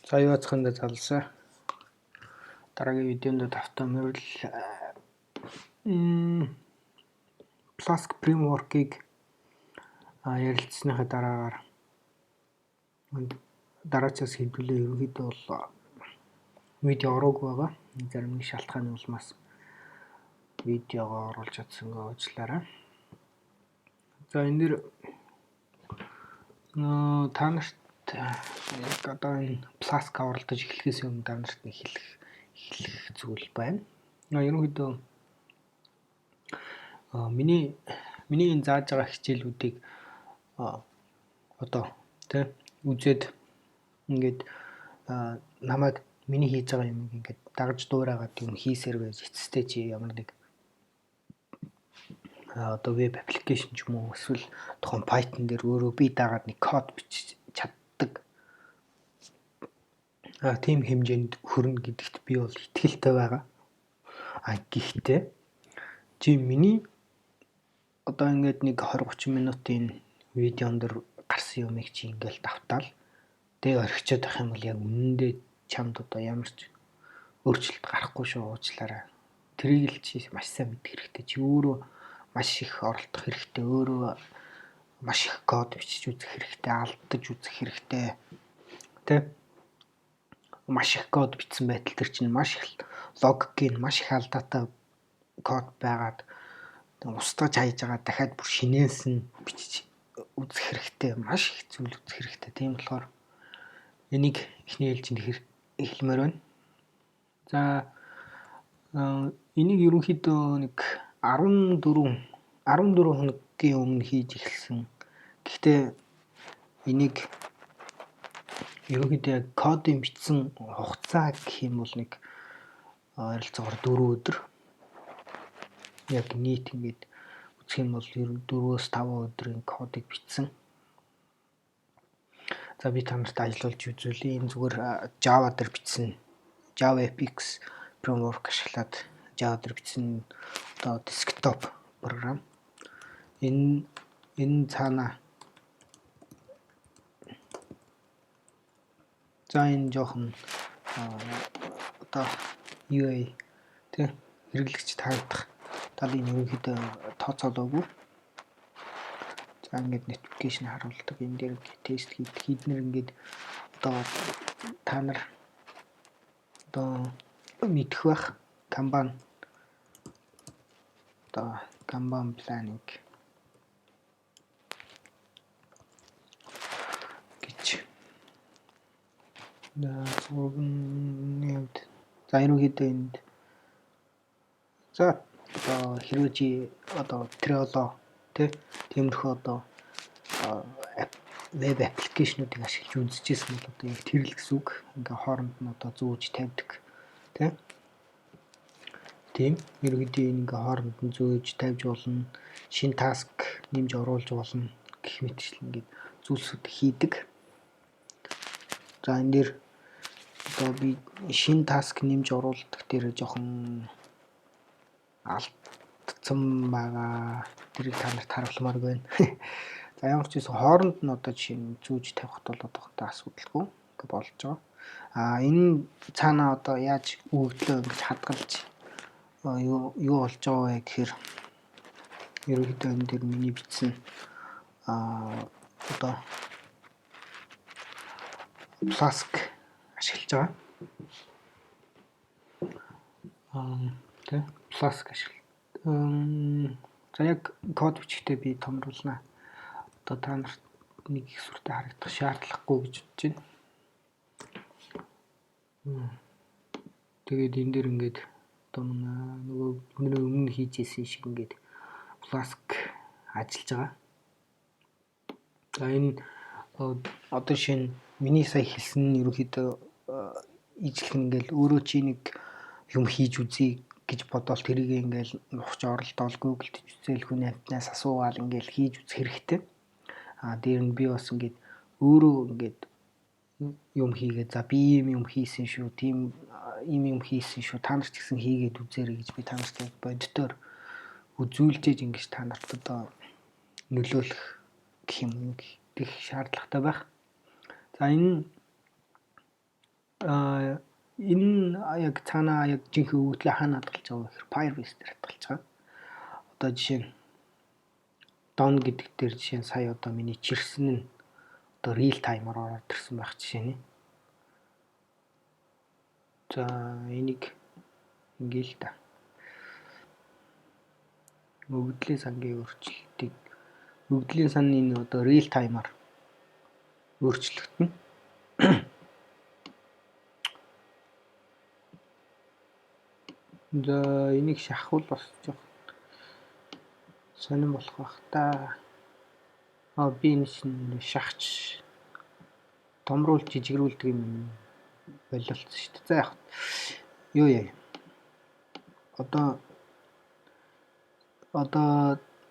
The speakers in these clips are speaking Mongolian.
За, юу яцхан даа, залсаа. Дараагийн видеонд тавтай морил Flask framework-ыг ярилцсаныхаа дараагаар дараачаас хэдүүлээ ерөнхийдөө бол видео ороогүй байгаа. Зарим нэг шалтгааны улмаас видеогоо оруулж чадсангүй, уучлаарай. За, энэ дэр та нарт яг одоо энэ Flask оролдож эхлэхээс өмнө та нарт нэг хэлэх зүйл байна. Ерөнхийдөө миний энэ зааж байгаа хичээлүүдийг одоо тий үзээд ингээд намайг, миний хийж байгаа юмыг ингээд дагаж дуурайгаад юм хийсээр байж эцэстээ чи ямар нэг одоо web application ч юм уу, эсвэл тухайн Python дээр өөрөө би дагаад нэг код бичиж чаддаг тийм хэмжээнд хүрнэ гэдэгт би бол итгэлтэй байгаа. А гэхдээ чи миний одоо ингээд нэг 20 30 минутын видеон дээр гарсан юмыг чи ингээл давтаал тэгээ орхичоод байх юм бол яг үнэндээ чамд одоо ямар ч өөрчлөлт гарахгүй шүү, уучлаарай. Тэрийг л чи маш сайн мэдэх хэрэгтэй. Чи өөрөө маш их оролдох хэрэгтэй. Өөрөө маш их код бичиж үзэх хэрэгтэй, алдаж үзэх хэрэгтэй. Тэ? Маш их код бичсэн байтал тэр чинь маш их логикийн, маш их алдаатай код байгаад устгаж хайж байгаа, дахиад бүр шинээс нь бичиж үзэх хэрэгтэй. Маш их зүйл үзэх хэрэгтэй. Тийм болохоор энийг эхний ээлжинд хэлмээр байна. За, энийг ерөнхийдөө нэг 14 хоногийн өмнө хийж эхэлсэн. Гэхдээ энийг ерөнхийдөө яг кодын бичсэн хугацаа гэх юм бол нэг ойролцоогоор 4 өдөр. Яг нийт ингээд үзэх юм бол 4-5 өдрийн кодыг бичсэн. За, би та нарт ажиллуулж үзүүлье. Энэ зүгээр Java дээр бичсэн, JavaFX framework ашиглаад Java дээр бичсэн одоо desktop програм. Энэ цаана, за, энэ жоохон одоо UI тэ хэрэглэгч таагдах талын ерөнхийдөө тооцоолоогүй. За, ингээд notification харуулдаг. Энэ дээр ингээд тест хийдэг. Эднэр ингээд одоо та нар одоо мэдэх байх, Kanban, одоо Kanban planning гэж зургийн хувьд, за, ерөнхийдөө энд, за, одоо хэрвээ чи одоо Trello тий тиймэрхүү одоо web application уудыг ашиглаж үзчихсэн бол одоо яг тэр л гэсэн үг. Ингээ хооронд нь одоо зөөж тавьдаг тий. Тийм, ерөнхийдөө энэ ингээ хооронд нь зөөж тавьж болно. Шинэ task нэмж оруулж болно гэх мэтчлэн ингээд зүйлсүүд хийдэг. За, энэ дээр одоо би шинэ task нэмж оруулдаг дээр жоохон алдсан байгаа. Тэрийг та нарт харуулмаар байна. За, ямар ч байсан хооронд нь одоо жишээ нь зүүж тавихад бол одоохондоо асуудалгүй ингээ болж байгаа. А энэ цаанаа одоо яаж өгөгдлөө ингэж хадгалж юу болж байгаа вэ гэхээр ерөнхийдөө энэ дээр миний бичсэн одоо Flask ашиглаж байгаа. Тэ Flask ашигла. За, яг код бичихтэй би томруулнаа. Одоо та нарт нэг их сүртэй харагдах шаардлагагүй гэж бодож байна. Тэгээд энэ дээр ингээд одоо нөгөө бидний өмнө хийж исэн шиг ингээд Flask ажиллаж байгаа. За, энэ одоо шинэ миний сая хэлсэн нь ерөнхийдөө ижлэх нь ингээл өөрөө чи нэг юм хийж үзье гэж бодоол тэрийг ингээл нухч оролдоол, Google-д үзээл, хүн амьтнаас асуугаал ингээл хийж үзэх хэрэгтэй. А дээр нь би бас ингээд өөрөө ингээд юм хийгээд, за, би ийм юм хийсэн шүү, тийм ийм юм хийсэн шүү, та нар ч гэсэн хийгээд үзээрэй гэж би та нарт яг бодитоор үзүүлжээж ингэж та нарт одоо нөлөөлөх гэх юм гэх шаардлагатай байх. За, энэ Энэ яг цаанаа яг жинхэнэ өгөгдлөө хаана хадгалж байгаа вэ гэхээр Firebase дээр хадгалж байгаа. Одоо жишээ нь done гэдэг дээр жишээ нь сая одоо миний чирсэн нь одоо real time-аар ороод ирсэн байх жишээ нь. За, энийг ингээл л да. Өгөгдлийн сангийн өөрчлөлтийг, өгөгдлийн сан энэ одоо real time-аар өөрчлөгдөнө. За, энийг шахвал бас жоох сонирн болох бах та. А би энэ чинь шахч томруулж жижигрүүлдэг юм бололцсон шүү дээ. За, яг юу яа. Одоо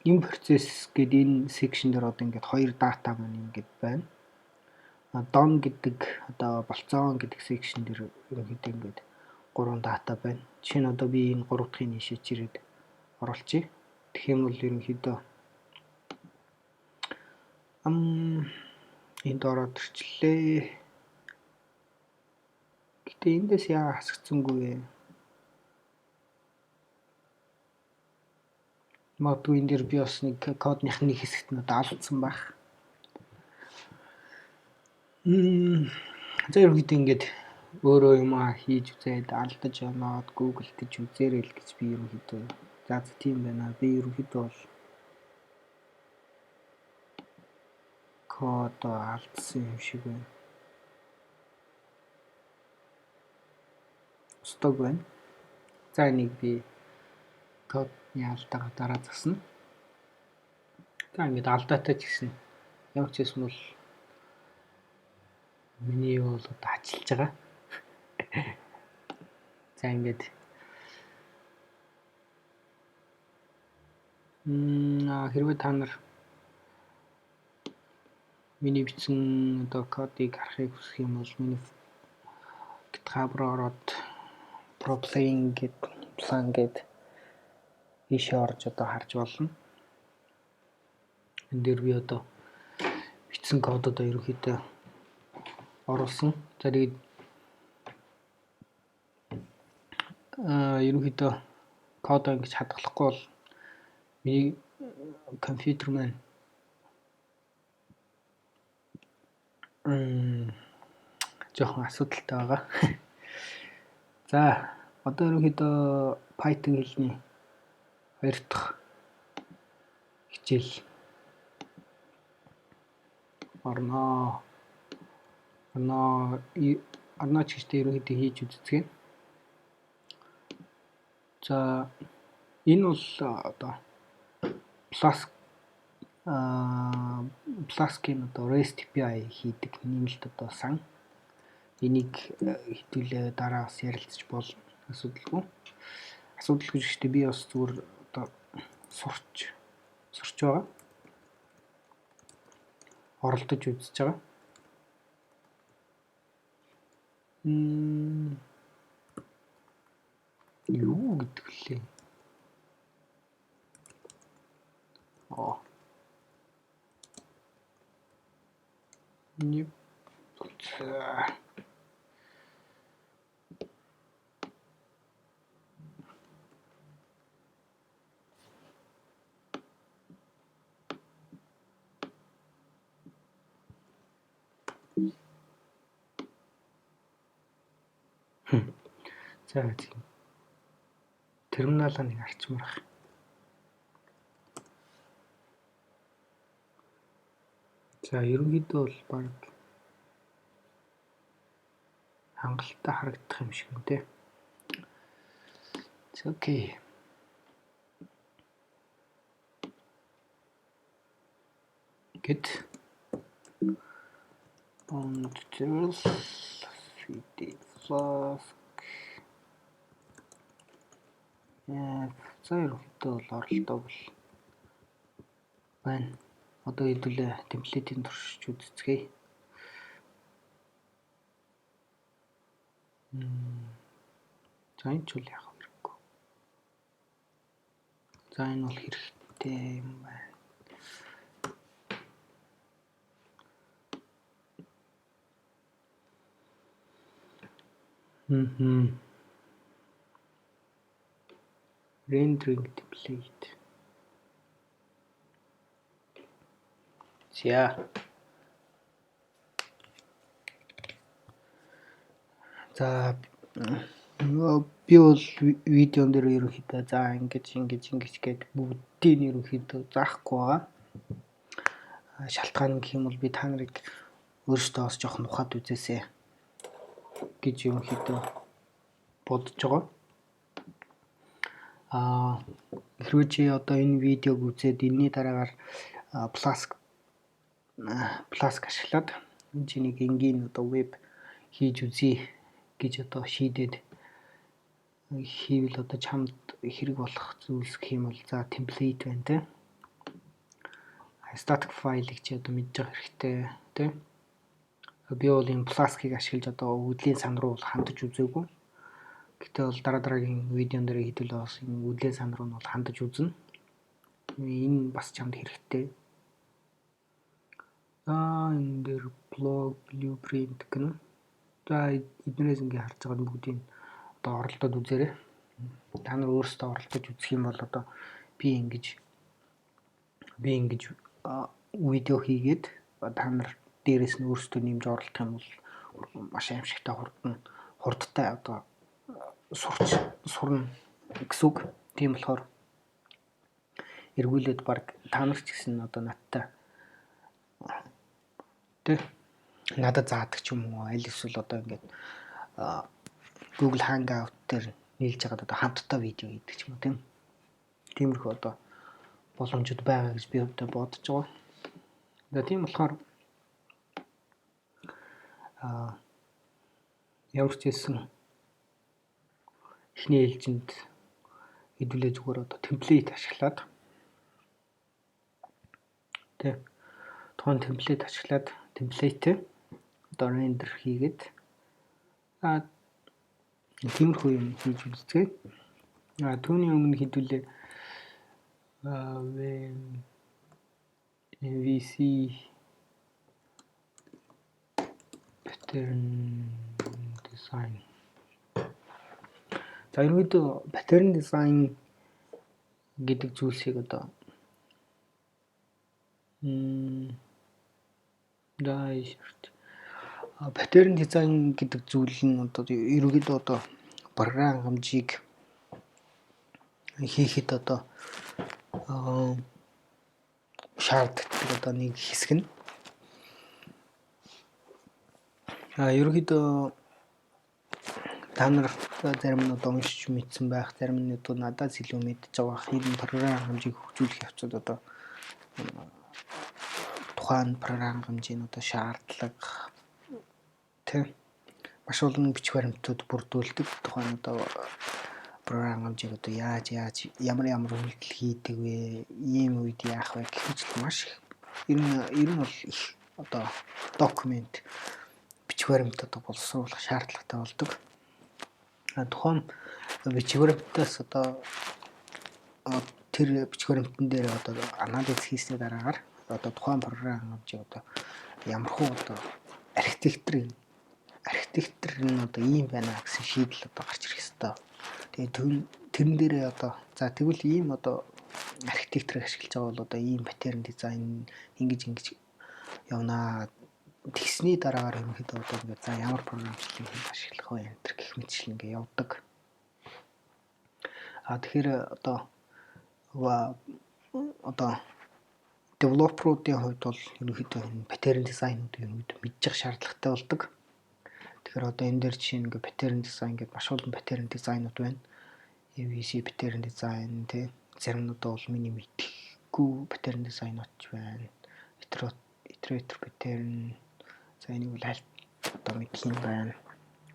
энэ процесс гэдэг энэ section дээр одоо ингээд хоёр дата маань ингээд байна. Done гэдэг, одоо болцоон гэдэг section дээр ерөнхийдөө ингээд гурван дата байна. Жишээ нь одоо би энэ гурав дахьыг ийшээ чирээд оруулчихъя. Тэгэх юм бол ерөнхийдөө энд ороод ирчлээ. Гэтэ эндээс яагаад хасагдсангүй вэ? Магадгүй энэ дээр би бас нэг кодных нэг хэсэгт нь одоо алдсан байх. За, ерөнхийдөө ингээд өөрөө юм хийж үзээд алдаж оноод Google-дэж үзээрэй л гэж би ерөнхийдөө, за за, тийм байна. Би ерөнхийдөө бол код алдсан юм шиг байна. Устдаг байна. За, энийг би кодны алдаагаа дараа засна. За, ингээд алдаатай ч гэсэн ямар ч байсан бол миний юу бол одоо ажиллаж байгаа. За, ингээд хэрвээ та нар миний бичсэн одоо кодыг харахыг хүсэх юм бол миний GitHub руу ороод ProPlaying гэд plan гэд ийшээ орж одоо харж болно. Энэ дээр би одоо бичсэн кодоо ерөнхийдөө оруулсан. За, тэгээд ерөнхийдөө кодоо ингэж хадгалахгүй бол миний компьютер маань жоохон асуудалтай байгаа. За, одоо ерөнхийдөө Python хэлний хоёр дахь хичээл орноо. Орноо, орноо ч гэжтэй ерөнхийдөө хийж үзцгээе. За, энэ бол одоо Flask-ийн одоо REST API хийдэг нэмэлт одоо сан. Энийг хэдүүлээ дараа бас ярилцаж болно. Асуудалгүй. Асуудалгүй гэхдээ би бас зүгээр одоо сурч сурч байгаа. Оролдож үзэж байгаа. Юу гэдэг лээ? Аа. Не. За. За, тийм. Терминалаа нэг арчмаар ах. За, ерөнхийдөө бол баг хангалттай харагдах юм шиг байна те. За, okay. Гэт on tutorials cd flask. За, ерөнхийдөө бол оролдоо бол байна. Одоо хэдүүлээ template-ийг туршиж үзцгээе. За, энэ ч бол яг хэрэггүй. За, энэ бол хэрэгтэй юм байна. Мм. Rendering template. За. За, би бол видеон дээр ерөнхийдөө за ингэж ингэж ингэж гээд бүгдийг нь ерөнхийдөө заахгүй байгаа. Шалтгаан гэх юм бол би та нарыг өөрсдөө бас жоохон ухаад үзээсэй гэж ерөнхийдөө бодож байгаа. Хэрвээ чи одоо энэ видеог үзээд энэний дараагаар Flask ашиглаад чи нэг энгийн одоо веб хийж үзье гэж одоо шийдээд хийвэл одоо чамд хэрэг болох зүйлс гэх юм бол за template байна те. Static файлыг чи одоо мэдж байгаа хэрэгтэй те. Би бол энэ Flask-ыг ашиглаж одоо өгөгдлийн сан руу бол хандаж үзээгүй. Гэтэ бол дараа дараагийн видеон дээр хэдүүл бас энэ өгөгдлийн сан руу нь бол хандаж үзнэ. Энэ бас чамд хэрэгтэй. За, энэ дээр blog blueprint гэнэ. За, эднээс ингээ харж байгаа бүгдийг одоо оролдоод үзээрэй. Та нар өөрсдөө оролдож үзэх юм бол одоо би ингэж видео хийгээд та нар дээрээс нь өөрсдөө нэмж оролдох юм бол маш аимшигтай хурдтай одоо сурч сурна гэсэн үг. Тийм болохоор эргүүлээд баг та нар ч гэсэн одоо надтай тэ надад заадаг ч юм уу, аль эсвэл одоо ингээд Google Hangout дээр нийлж байгаад одоо хамтдаа видео хийдэг ч юм уу, тийм. Тиймэрхүү одоо боломжууд байгаа гэж би одоо бодож байгаа. За, тийм болохоор ямар ч хэлсэн эхний ээлжинд хэдүүлээ зүгээр одоо template ашиглаад тэ тухайн template ашиглаад template одоо render хийгээд тиймэрхүү юм хийж үзцгээе. Түүний өмнө хэдүүлээ MVC pattern design. За, ерөнхийдөө pattern design гэдэг зүйлсийг одоо pattern design гэдэг зүйл нь одоо ерөнхийдөө одоо програм хангамжийг хийхэд одоо шаарддаг одоо нэг хэсэг нь. Ерөнхийдөө та нар зарим нь одоо уншиж мэдсэн байх, зарим нь одоо надаас илүү мэдж байгаа байх. Энэ програм хангамжийг хөгжүүлэх явцад одоо тухайн програм хангамжийн одоо шаардлага тийм маш олон бичих баримтууд бүрдүүлдэг. Тухайн одоо програм хангамжийг одоо яаж яаж ямар ямар үйлдэл хийдэг вэ? Ийм үед яах вэ гэх мэт маш их ер нь бол их одоо документ, бичих баримт одоо боловсруулах шаардлагатай болдог. Тухайн бичих баримтаас одоо тэр бичих баримтан дээр одоо анализ хийсний дараагаар одоо тухайн програм хангамжийг одоо ямархуу одоо архитектор нь одоо ийм байна гэсэн шийдэл одоо гарч ирэх ёстой. Тэгээд тэрэн дээрээ одоо за тэгвэл ийм одоо архитекторыг ашиглаж байгаа бол одоо ийм pattern design ингэж ингэж явнаа. Тэгсний дараагаар ерөнхийдөө одоо ингээд за ямар програмчлалыг хэд ашиглах вэ энэ гэх мэтчил ингээд явдаг. Тэгэхээр одоо developer уудын хувьд бол ерөнхийдөө энэ pattern design-уудыг ерөнхийдөө мэдчих шаардлагатай болдог. Тэгэхээр одоо энэ дээр жишээ нь ингээд pattern design гэдэг маш олон pattern design-ууд байна. MVC pattern design тий, зарим нь одоо бол миний мэдэхгүй pattern design-ууд ч байна. Iterator pattern, за, энийг бол аль одоо мэдэх юм байна.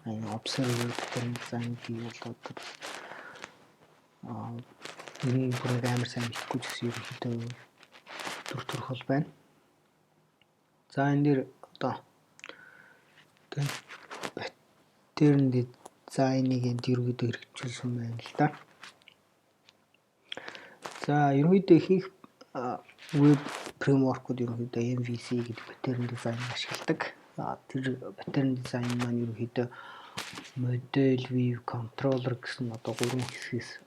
Энэ observer pattern design гэдэг бол одоо энэ бүр нэг амар сайн мэдэхгүй ч гэсэн ерөнхийдөө дүр төрх бол байна. За, энэ дээр одоо тийм pattern design-ыг энд ерөнхийдөө хэрэгжүүлсэн байна л да. За, ерөнхийдөө ихэнх веб framework ууд ерөнхийдөө MVC гэдэг pattern design ашигладаг. Тэр pattern design маань ерөнхийдөө Model View Controller гэсэн одоо гурван хэсгээс,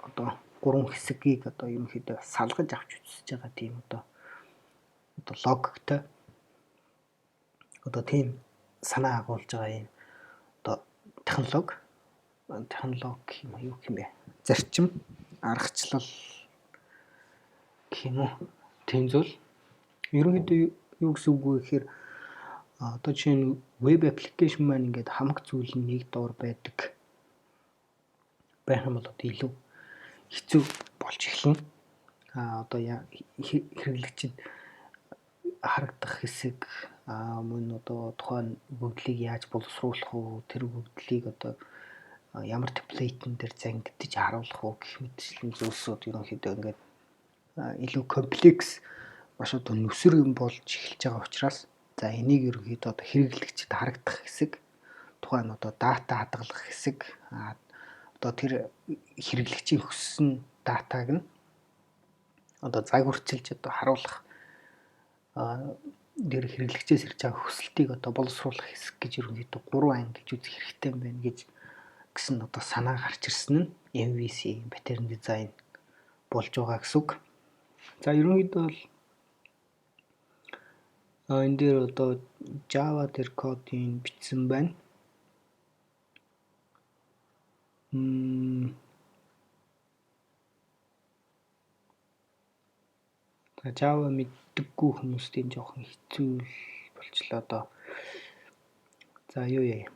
одоо гурван хэсгийг одоо ерөнхийдөө салгаж авч үзэж байгаа тийм одоо логиктой, одоо тийм санаа агуулж байгаа юм одоо технологи юм юу гэх юм бэ? Зарчим, аргачлал гэх юм уу? Тийм зүйл. Ерөнхийдөө юу гэсэн үг вэ гэхээр одоо жишээ нь web application маань ингээд хамаг зүйл нь нэг доор байдаг байх юм бол одоо илүү хэцүү болж эхэлнэ. Одоо хэрэглэгчид харагдах хэсэг, мөн одоо тухайн өгөгдлийг яаж боловсруулах уу, тэр өгөгдлийг одоо ямар template эн дээр зангидаж харуулах уу гэх мэтчлэн зүйлсүүд ерөнхийдөө ингээд илүү комплекс, маш одоо нүсэр юм болж эхэлж байгаа учраас, за, энийг ерөнхийдөө одоо хэрэглэгчид харагдах хэсэг, тухайн одоо data хадгалах хэсэг, одоо тэр хэрэглэгчийн хүссэн data г нь одоо загварчилж одоо харуулах, тэр хэрэглэгчээс ирж байгаа хүсэлтийг одоо боловсруулах хэсэг гэж ерөнхийдөө гурван анги гэж үзэх хэрэгтэй юм байна гэж гэсэн одоо санаа гарч ирсэн нь MVC pattern design болж байгаа гэсэн үг. За, ерөнхийдөө бол энэ дээр одоо Java дээр кодыг бичсэн байна. Java мэддэггүй хүмүүст энэ жоохон хэцүү болчлоо доо. За, юу яа.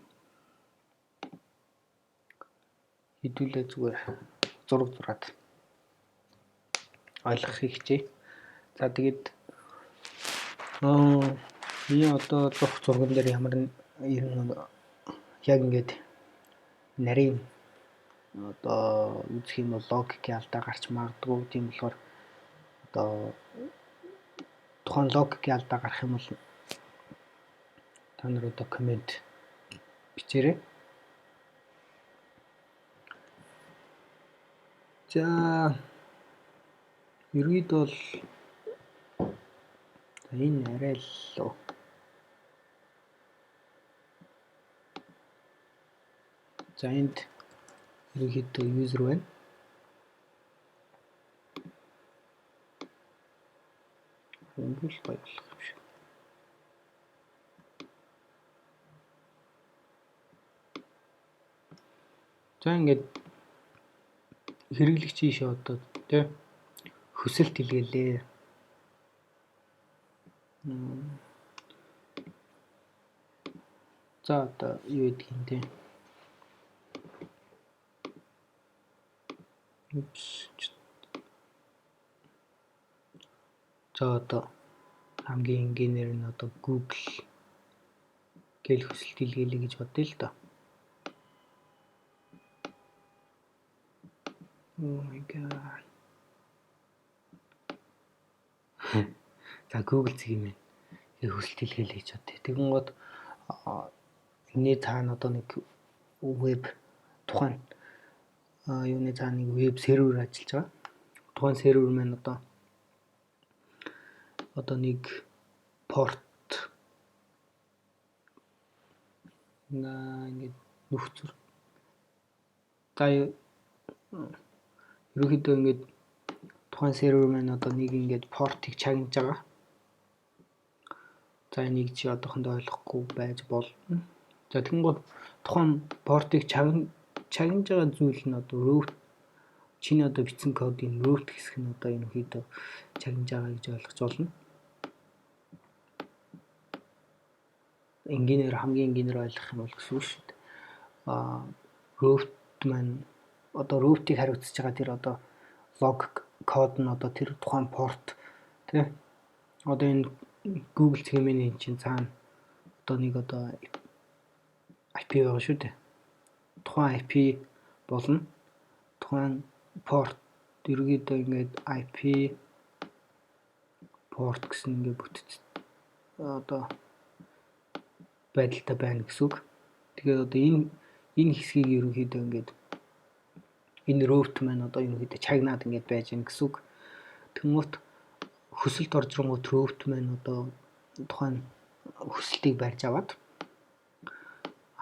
Хэдүүлээ зүгээр зураг зураад ойлгохыг хичээе. За, тэгээд миний одоо зурх зурган дээр ямар ер нь яг ингээд нарийн одоо үзэх юм бол логикийн алдаа гарч магадгүй. Тийм болохоор одоо тухайн логикийн алдаа гарах юм бол та нар одоо comment бичээрэй. За, ерөнхийдөө бол энэ арай л за, энд ерөнхийдөө user байна. Хөнгөл гоё болох юм шиг. За, ингээд хэрэглэгчийн шээ одоо тий хүсэлт илгээлээ. За, одоо юу гэдгийг юм те. Oops. За, одоо хамгийн энгийнээр нь одоо Google гэл хүсэлт илгээлээ гэж бодъё л доо. Oh my god. За, Google зэг юм байна. Тэгээ хүсэлт илгээлээ гэж бодъё. Тэгэнгүүт энэний цаана одоо нэг веб тухайн юуны цаана нэг веб сервер ажиллаж байгаа. Тухайн сервер маань одоо нэг порт ингээд нөхцөр. За, ерөнхийдөө ингээд тухайн сервер маань одоо нэг ингээд портыг чагнаж байгаа. За, энийг чи одоохондоо ойлгохгүй байж болно. За, тэгэнгүүт тухайн портыг чагнаж байгаа зүйл нь одоо route, чиний одоо бичсэн кодын route хэсэг нь одоо ерөнхийдөө чагнаж байгаа гэж ойлгож болно. Энгийнээр, хамгийн энгийнээр ойлгох юм бол гэсэн үг шүү дээ. Route маань одоо route-ийг хариуцж байгаа тэр одоо логик код нь одоо тэр тухайн порт тий одоо энэ Google цэгийн чинь цаана одоо нэг одоо IP байгаа шүү дээ. Тухайн IP болон тухайн порт ерөнхийдөө ингээд IP, порт гэсэн ингээд бүтэц одоо байдалтай байна гэсэн үг. Тэгээд одоо энэ хэсгийг ерөнхийдөө ингээд энэ route маань одоо ерөнхийдөө чагнаад ингээд байж гэн гэсэн үг. Тэнгүүт хүсэлт орж ирэнгүүт route маань одоо тухайн хүсэлтийг барьж аваад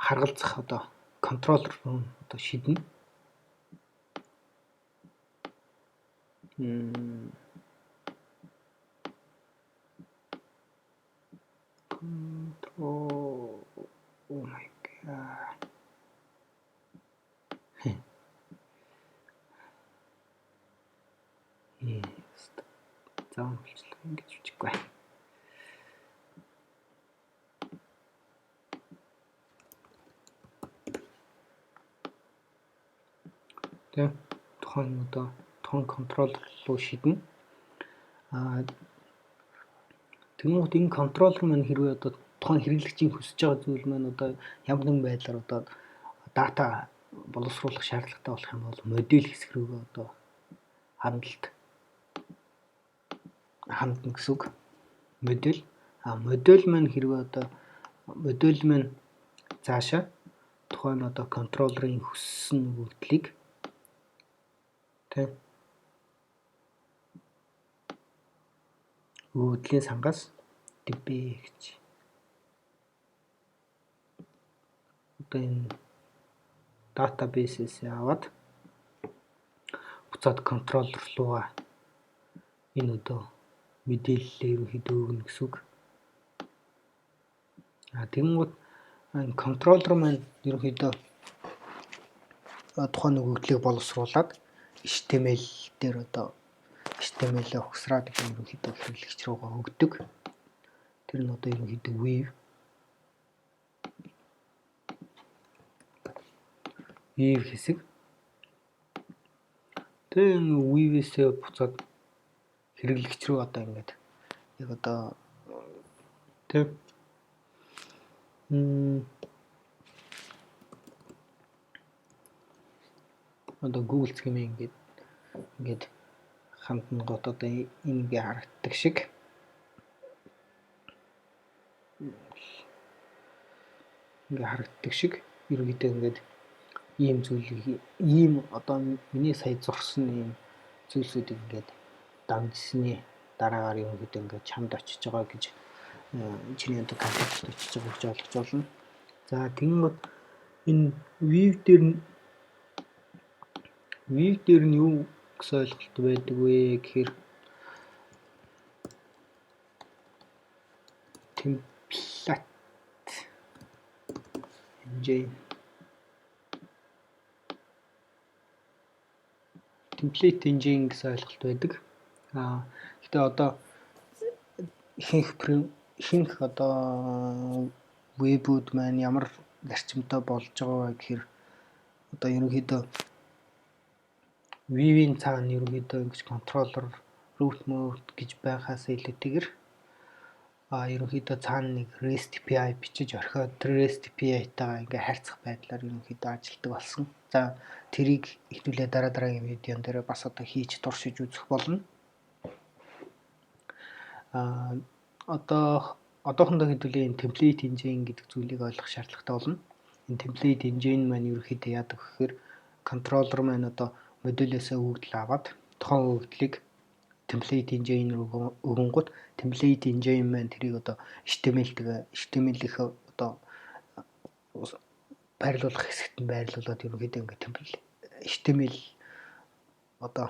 Харгалзах одоо controller руу одоо шиднэ. Control, oh my god. Yes. Заан болчлоо, ингэж бичихгүй. Тэ, тухайн одоо тухайн controller руу шиднэ. Тэгэнгүүт энэ controller маань хэрвээ одоо тухайн хэрэглэгчийн хүсэж байгаа зүйл маань одоо ямар нэгэн байдлаар одоо data боловсруулах шаардлагатай болох юм бол модель хэсэг рүүгээ одоо хандалт хандна гэсэн үг. Модель. Модель маань хэрвээ одоо модель маань цаашаа тухайн одоо controller ын хүссэн өгөгдлийг, тэ, өгөгдлийн сангаас DB гэж одоо энэ database-ээс аваад буцаад controller руугаа энэ одоо мэдээллээ ерөнхийдөө өгнө гэсэн үг. Тэгэнгүүт энэ controller маань ерөнхийдөө тухайн өгөгдлийг боловсруулад HTML дээр одоо HTML-ээ угсраад ерөнхийдөө хэрэглэгч рүүгээ өгдөг. Тэр нь одоо ерөнхийдөө view хэсэг. Тэгээ энэ view-ээсээ буцаад хэрэглэгч рүү одоо ингээд яг одоо, тэг, одоо Google цэгийн ингээд хандангууд одоо ингээ харагддаг шиг, ингээ харагддаг шиг ерөнхийдөө ингээд ийм зүйлийг, ийм одоо миний сая зурсан ийм зүйлсүүдийг ингээд дамжсны дараагаар ерөнхийдөө ингээд чамд очиж байгаа гэж, чиний одоо компьютерт очиж байгаа гэж ойлгож байна. За, тэгэнгүүт энэ view дээр нь юу гэсэн ойлголт байдаг вэ гэхээр template engine, template engine гэсэн ойлголт байдаг. Гэхдээ одоо ихэнх одоо вебүүд маань ямар зарчимтай болж байгаа вэ гэхээр одоо ерөнхийдөө view-ийн цаана ерөнхийдөө ингэж controller, route mode гэж байхаас илүүтэйгээр ерөнхийдөө цаана нэг REST API бичиж орхиод тэр REST API-тайгаа ингээ харьцах байдлаар ерөнхийдөө ажилладаг болсон. За, тэрийг хэдүүлээ дараа дараагийн видеон дээр бас одоо хийж туршиж үзэх болно. Одоо одоохондоо хэдүүлээ энэ template engine гэдэг зүйлийг ойлгох шаардлагатай болно. Энэ template engine маань ерөнхийдөө яадаг гэхээр controller маань одоо модулээс өгөгдөл аваад тухайн өгөгдлийг template engine руу өгөнгүүт template engine маань тэрийг одоо HTML-тэйгээ, HTML-ийнхээ одоо байрлуулах хэсэгт нь байрлуулад ерөнхийдөө ингээд template HTML, одоо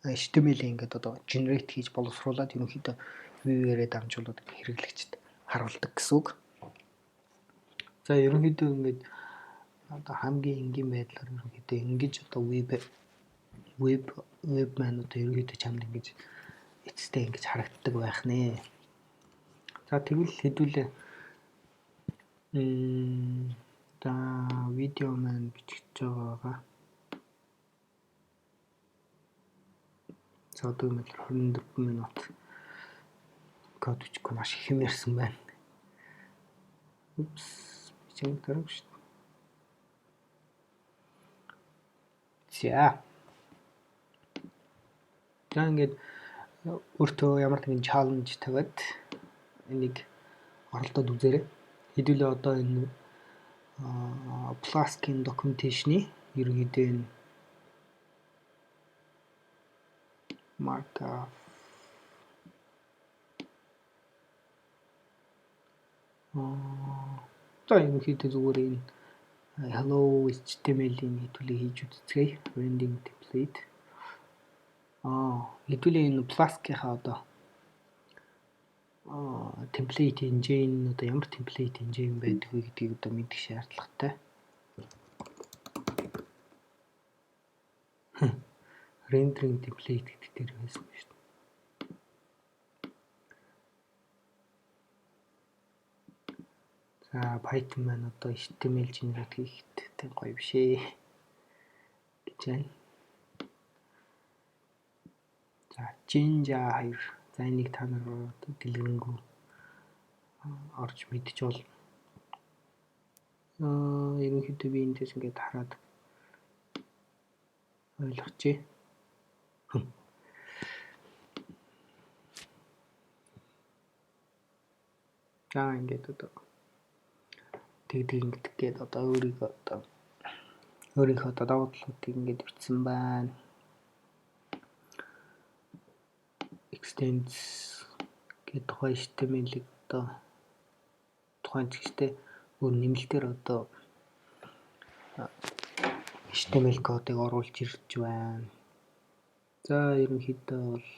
HTML ингээд одоо generate хийж боловсруулад ерөнхийдөө view-гээрээ дамжуулаад хэрэглэгчд харуулдаг гэсэн үг. За, ерөнхийдөө ингээд одоо хамгийн энгийн байдлаар ерөнхийдөө ингэж одоо веб маань одоо ерөнхийдөө чамд ингэж эцэстээ ингэж харагддаг байх нэ. За, тэгвэл хэдүүлээ за видео маань бичигдэж байгаа. За, одоо юм 24 минут код бичихгүй маш их юм ярьсан байна. Упс, бичиг дараагүй шүү дээ. За. За, ингээд өөртөө ямар нэгэн challenge тавиад энийг оролдоод үзээрэй. Хэдүүлээ одоо энэ Flask-ийн documentation-ы ерөнхийдөө энэ markup За, ерөнхийдөө зүгээр энэ hello HTML-ийн хэдүүлээ хийж үзцгээе. Rendering template. Хэдүүлээ энэ Flask-ийнхаа одоо template engine, одоо ямар template engine байдаг вэ гэдгийг одоо мэдэх шаардлагатай. Rendering template гэдэг дээр байсан шүү дээ. За, Python маань одоо HTML generate хийхэд тийм гоё биш ээ гэж байна. За, Jinja 2. За, энийг та нар одоо дэлгэрэнгүй орж мэдчих бол ерөнхийдөө би эндээс ингээд хараад ойлгочихъя. За, ингээд одоо тэгдэг ингэдэг гээд одоо өөрийгөө одоо өөрийнхөө одоо давуу талуудыг ингээд бичсэн байна. Extends гэдэг тухайн HTML-ийг одоо тухайн чигтээ өөр нэмэлтээр одоо HTML кодыг оруулж ирж байна. За, ерөнхийдөө бол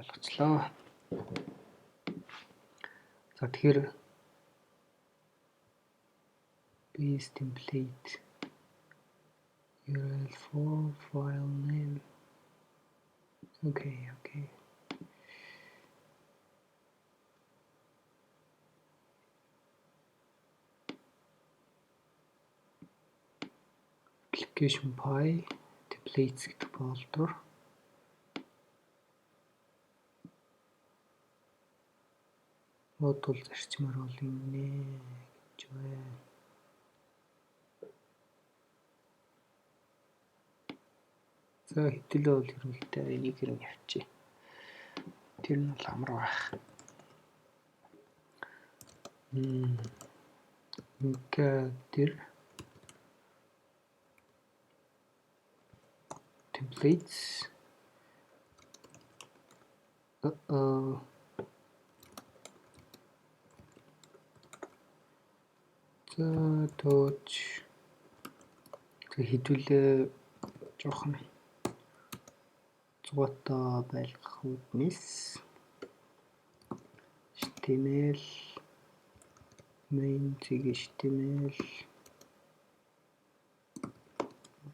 ойлгочлоо. За, тэгэхээр base template URL for file name. Okay. Application py templates гэдэг folder. Модуль зарчмаар бол ингэнэ гэж байна. За, хэдүүлээ бол ерөнхийдөө энийг ер нь явчих. Тэр нь бол амар байх. Mkdir templates. Uh-oh. За, touch. За, хэдүүлээ жоохон зугаатай байлгах үүднээс HTML main цэг HTML,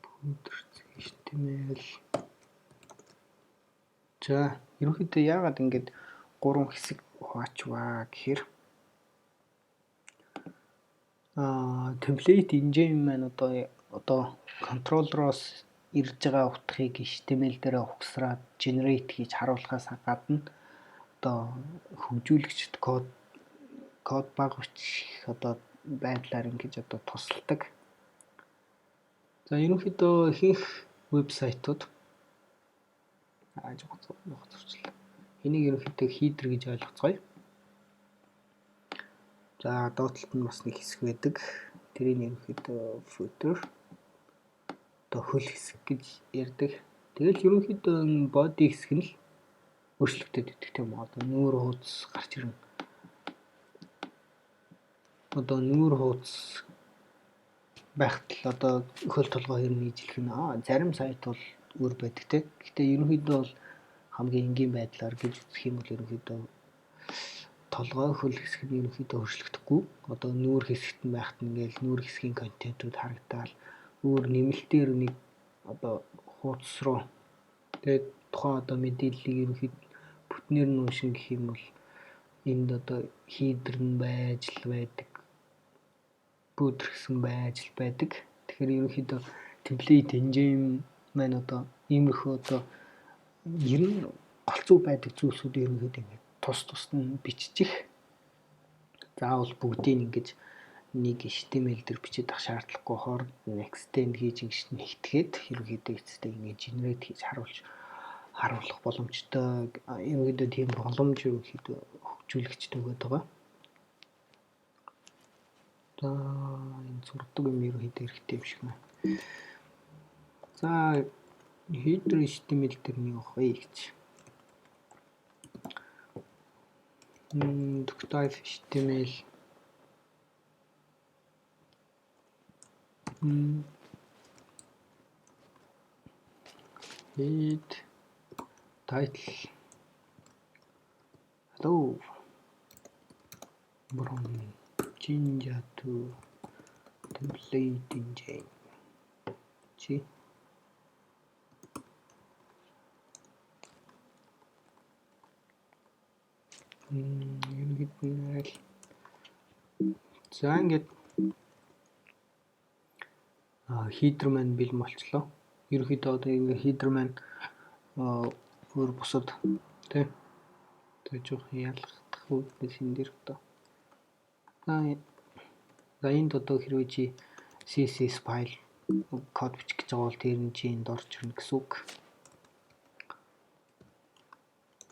footer цэг HTML. За, ерөнхийдөө яагаад ингэж гурван хэсэг хуваачваа гэхээр template engine маань одоо controller-оос ирж байгаа утгыг HTML дээр угсраад generate хийж харуулахаас гадна одоо хөгжүүлэгчид код бага бичих одоо байдлаар ингэж одоо тусалдаг. За, ерөнхийдөө ихэнх вебсайтууд аа жоохон зурчлаа. Энийг ерөнхийдөө header гэж ойлгоцгоё. За, доод талд нь бас нэг хэсэг байдаг. Тэрийг ерөнхийдөө footer, одоо хөл хэсэг гэж ярьдаг. Тэгэл ерөнхийдөө body хэсэг нь л өөрчлөгдөд идэх тийм үү. Одоо нүүр хуудас гарч ирнэ. Одоо нүүр хуудас байхад л одоо хөл толгой хэрнэ нийжлэх нь зарим сайт бол өөр байдаг те. Гэхдээ ерөнхийдөө бол хамгийн энгийн байдлаар гэж үзэх юм бол ерөнхийдөө толгой хөл хэсэг нь ерөнхийдөө өөрчлөгдөхгүй. Одоо нүүр хэсэгт нь байхад нь ингээл нүүр хэсгийн контентууд харагдаал өөр нэмэлтээр нэг одоо хуудас руу тэгээд тухайн одоо мэдээллийг ерөнхийд бүтнээр нь уншин гэх юм бол энд одоо header нь байж л байдаг. Footer гэсэн байж л байдаг. Тэгэхээр ерөнхийдөө template engine маань одоо иймэрхүү одоо ер нь голцоо байдаг зүйлсүүд ерөнхийдөө ингээд тус тусад нь биччих. Заавал бүгдийг ингэж нэг HTML дээр бичээд авах шаардлагагүй, хооронд нь extend хийж ингэж нэгтгэхэд ерөнхийдөө эцэстээ ингэж generate хийж харуулах боломжтой. Ерөнхийдөө тийм боломж ерөнхийдөө хөгжүүлэгчд өгöd байгаа. За, энэ зурдаг юм ерөнхийдөө хэрэгтэй юм шиг байна. За, header HTML дээр нь явах вэ гэж. Doctype HTML. Head title hello from Jinja to template engine. Чи ерөнхийдөө нь л за ингээд header маань бэлэн болчлоо. Ерөнхийдөө одоо ингээ header маань өөр бусад, тий, одоо жоохон ялгах үүднээс энэ дээр одоо за энд одоо хэрвээ чи CSS файл код бичих гэж байгаа бол тэр нь чи энд орж ирнэ гэсэн үг.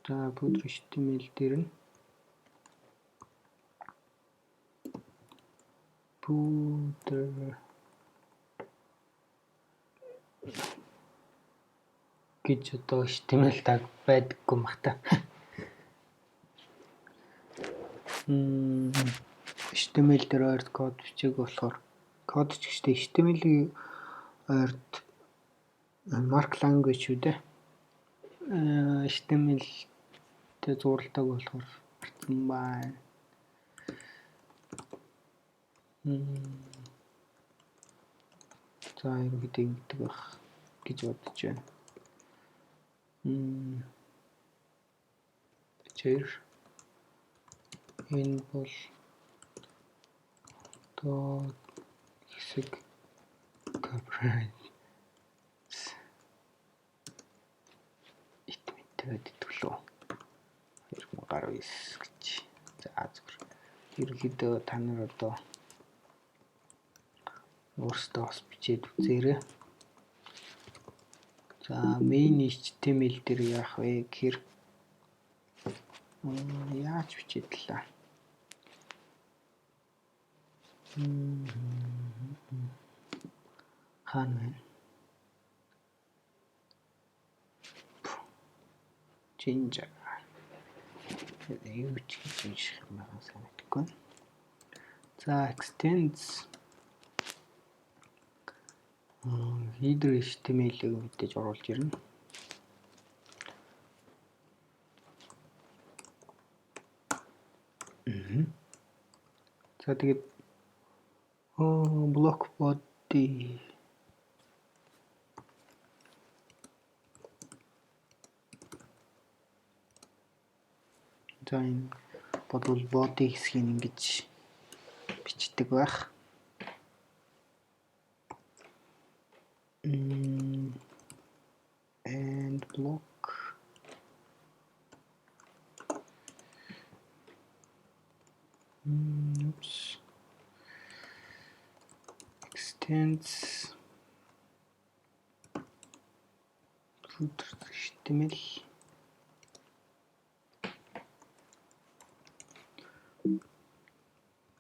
За, footer HTML дээр нь footer гэж одоо HTML tag байдаггүй мах та. HTML дээр ойрд код бичээгүй болохоор код ч гэжтэй HTML-ийг ойрд mark language үү дээ. HTML-тэй зуралдаг болохоор гарсан байна. За, ерөнхийдөө ингэдэг байх гэж бодож байна. Тэр энэ бол одоо хэсэг copyright ит мэдээд идэвхлөө 2019 гэж. За, зүгээр ерөнхийдөө та нар одоо өөрсдөө бас бичээд үзээрэй. За, main HTML дээр яах вэ гэхээр яаж бичээд лээ? Хаана байна? Jinja. Юу ч гэж унших юм байгаа сайн мэдэхгүй. За, extends header HTML-ийг мэдээж оруулж ирнэ. За, тэгээд block body. За, энэ бодвол body хэсгийг ингэж бичдэг байх. And block oops, extends footer HTML.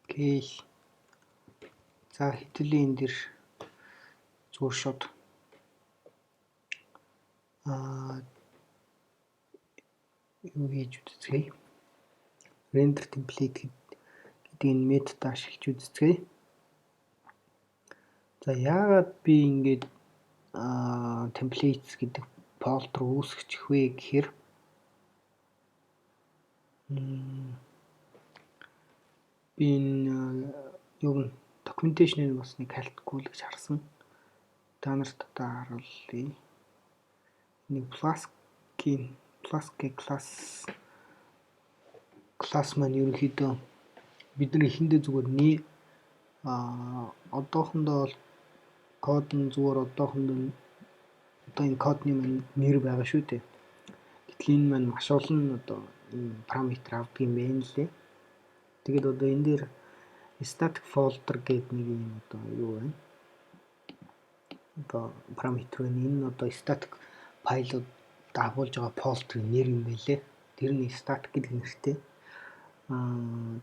Окей. За, хэдүүлээ энэ дэр зүгээр шууд юу хийж үзцгээе. Render template гэдэг энэ метод ашиглаж үзцгээе. За, яагаад би ингээд templates гэдэг folder үүсгэх вэ гэхээр би энэ юу н documentation-ыг бас нэг халтгүй л гэж харсан. Та нарт одоо харуулъя. Нэг Flask-ийн Flask класс маань ерөнхийдөө бид нар эхэндээ зүгээр одоохондоо бол код нь зүгээр одоохондоо одоо энэ кодны маань нэр байгаа шүү дээ. Гэтэл энэ маань маш олон одоо ийм параметр авдаг юм байна лээ. Тэгээд одоо энэ дээр static folder гэдэг нэг юм одоо юу байна? Одоо параметр байна. Энэ нь одоо static файлууд дагуулж байгаа folder-ын нэр юм байлээ. Тэр нь static гэдэг нэртэй.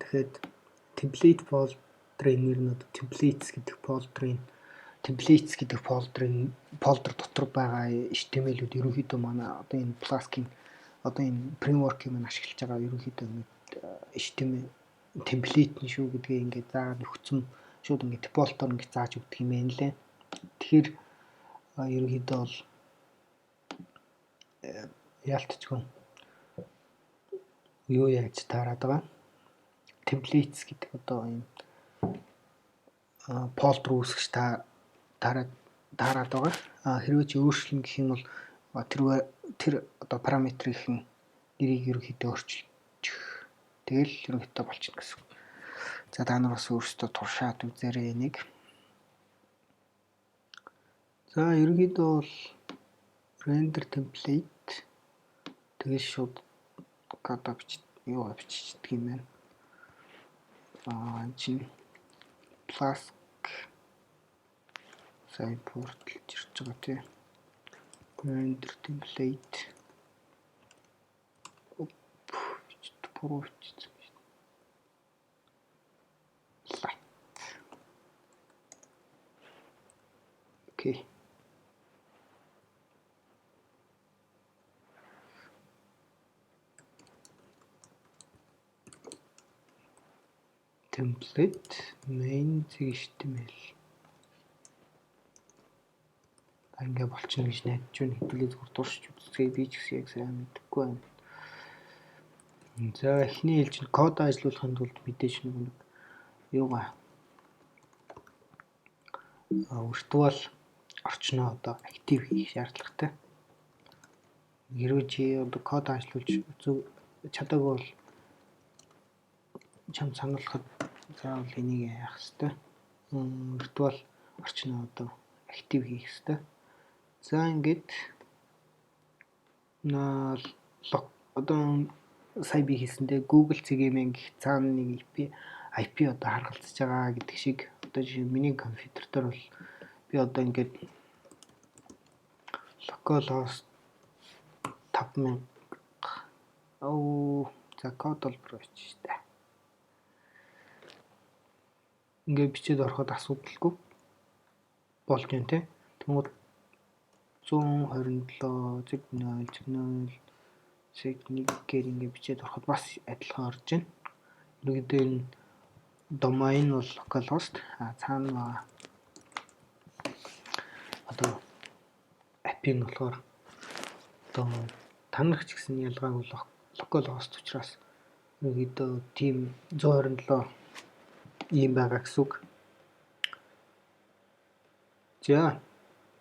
Тэгэхээр template folder-ын нэр нь одоо templates гэдэг folder-ын templates гэдэг folder-ын folder дотор байгаа HTML-үүд ерөнхийдөө манай одоо энэ Flask-ийн одоо энэ framework-ийг маань ашиглаж байгаа ерөнхийдөө ингэж HTML template нь шүү гэдгээ ингээд заагаад өгсөн. шууд ингээд default-оор ингээд зааж өгдөг юм байна лээ. Тэгэхээр ерөнхийдөө бол яалтчгүй юу яаж таарад байгаа. Templates гэдэг одоо ийм folder үүсгэж таарад таарад байгаа. Хэрвээ чи өөрчлөн гэх юм бол тэр одоо параметрын нэрийг ерөнхийдөө өөрчилчих. Тэгэл ерөнхийдөө болчихно гэсэн. За, та нар бас өөрсдөө туршаад үзээрэй энийг. За, ерөнхийдөө бол render template, тэгэл шууд код бич юу биччихдэг юм байна. Энэ чинь Flask сая import-лж ирж байгаа, тий. Render template, буруу бичсэн. Light. Okay. Template main HTML. Ингээ болчихно гэж найдаж байна. Хэдүүлээ зүгээр туршиж үзье. Би ч гэсэн яг сайн мэдэхгүй байна. За, эхний ээлжинд код ажиллуулахын тулд мэдээж нэг юугаа virtual орчноо одоо active хийх шаардлагатай. Хэрвээ чи одоо код ажиллуулж чадаагүй бол чам сануулахад заавал энийг яах хэвээр. Virtual орчноо одоо active хийх хэвээр. За, ингээд одоо сая би хэлсэндээ Google цэгийн гэх цаана нэг IP одоо харгалзаж байгаа гэдэг шиг, одоо жишээ миний компьютер дээр бол би одоо ингээд localhost 5000, оо, за, код бол бүр штэ. Ингээд бичээд ороход асуудалгүй болж байна, те. Тэнгүүд 127 зэг 0 зэг 0 зэг 1 гэр ингээд бичээд ороход бас адилхан орж байна. Ерөнхийдөө энэ domain бол localhost, а цаана одоо IP нь болохоор одоо танах ч гэсэн ялгаагүй localhost учраас ерөнхийдөө тийм 127 ийм байгаа гэсэн үг. За,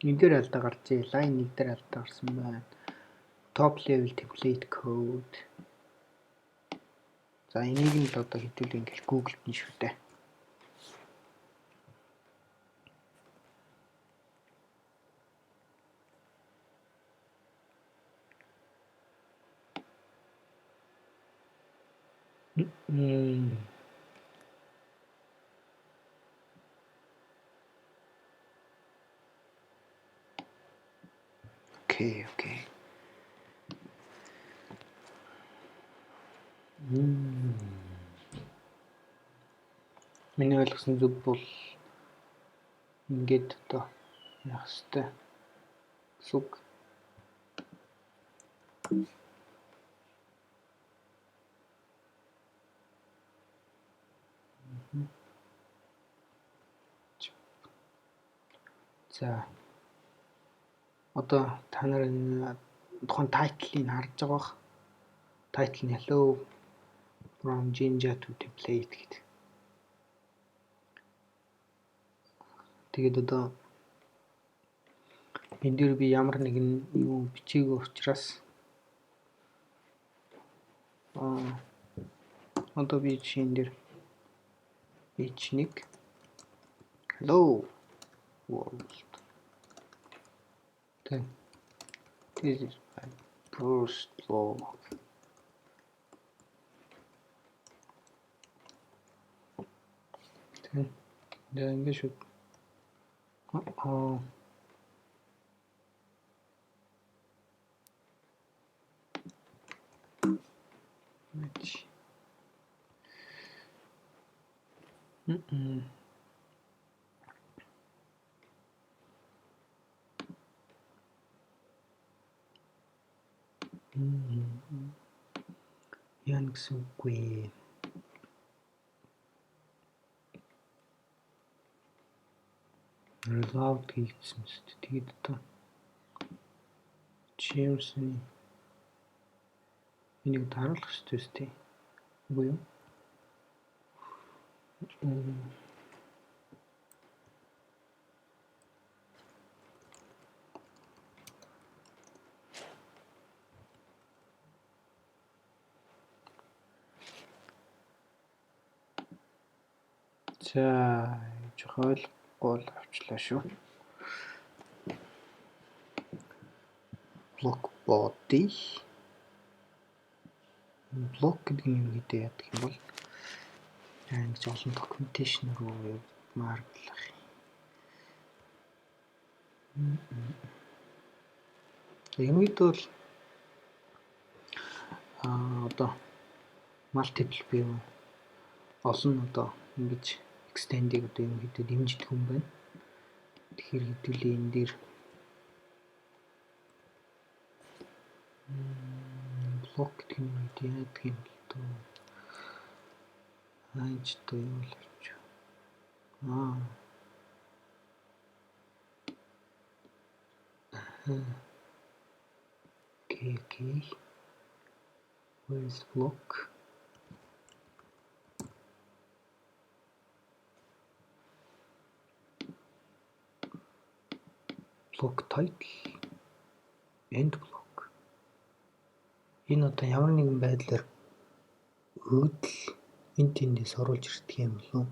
энэ дээр алдаа гарчээ. Line 1 дээр алдаа гарсан байна. Top level template code. За, энийг нь л одоо хэдүүл ингээл Google-д нь шүү дээ. Okay. Миний ойлгосон зүг бол ингээд одоо яах хэвтэй гэсэн үг. За, одоо та нар энэ тухайн title-ыг харж байгаа бах. Title нь "Hello from Jinja to template" гэдэг. Тэгээд одоо энэ дээр би ямар нэгэн юу бичээгүй учраас одоо би жишээн дээр h1 hello world. Тэг. This is my first blog. Тэг. Тэгээ ингэ шууд аа Match. Мм. Яана гэсэн үг вэ? Reload хийгдсэн мэт. Тэгээд одоо James-ийн энийг даруулах ёстой үстэй. Үгүй юу? За, жоохон ойлгохгүй бол авчлаа шүү. Block body. Block гэдэг нь ерөнхийдөө яадаг юм бол ингэж олон documentation руу явмаар байх юм. Ерөнхийдөө бол одоо multiple буюу олон одоо ингэж extend-ийг одоо ерөнхийдөө дэмждэг юм байна. Тэгэхээр хэдүүлээ энэ дээр блок гэдэг нь яадаг юм бол дөө. Ааж одоо юу л авч. Аа. Okay. Where is block? Block title, end block. Энэ одоо ямар нэгэн байдлаар өгөгдөл энэ тэндээс оруулж ирдэг юм болов уу?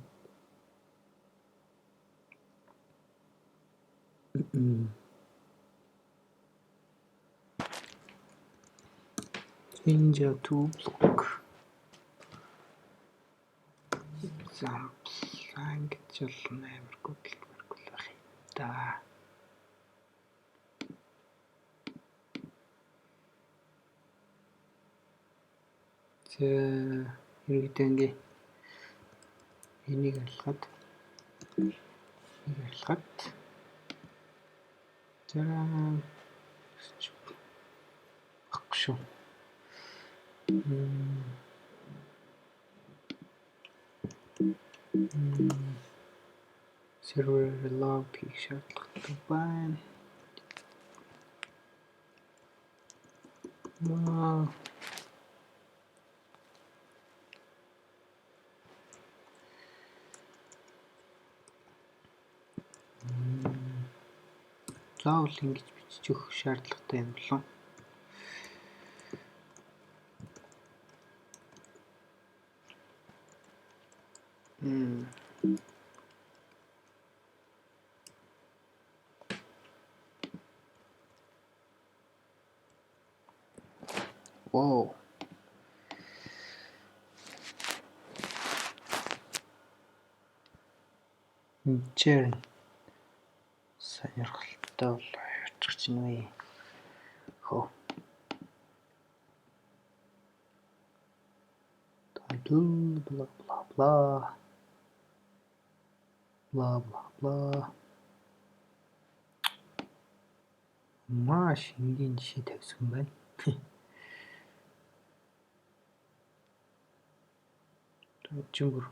Ninja to block. Example ингэж л амар Google мэргүүл байх юм да. За, ерөнхийдөө ингээ энийг арилгаад за баггүй шүү. Server reload хийх шаардлагатай байна. Заавал ингэж бичиж өгөх шаардлагатай юм болов. Wow. Энд сонирхолтой бол очих чинь вэ. Хөө. Title bla bla bla. Bla bla bla. Маш энгийн жишээ тавьсан байна. Чин бүр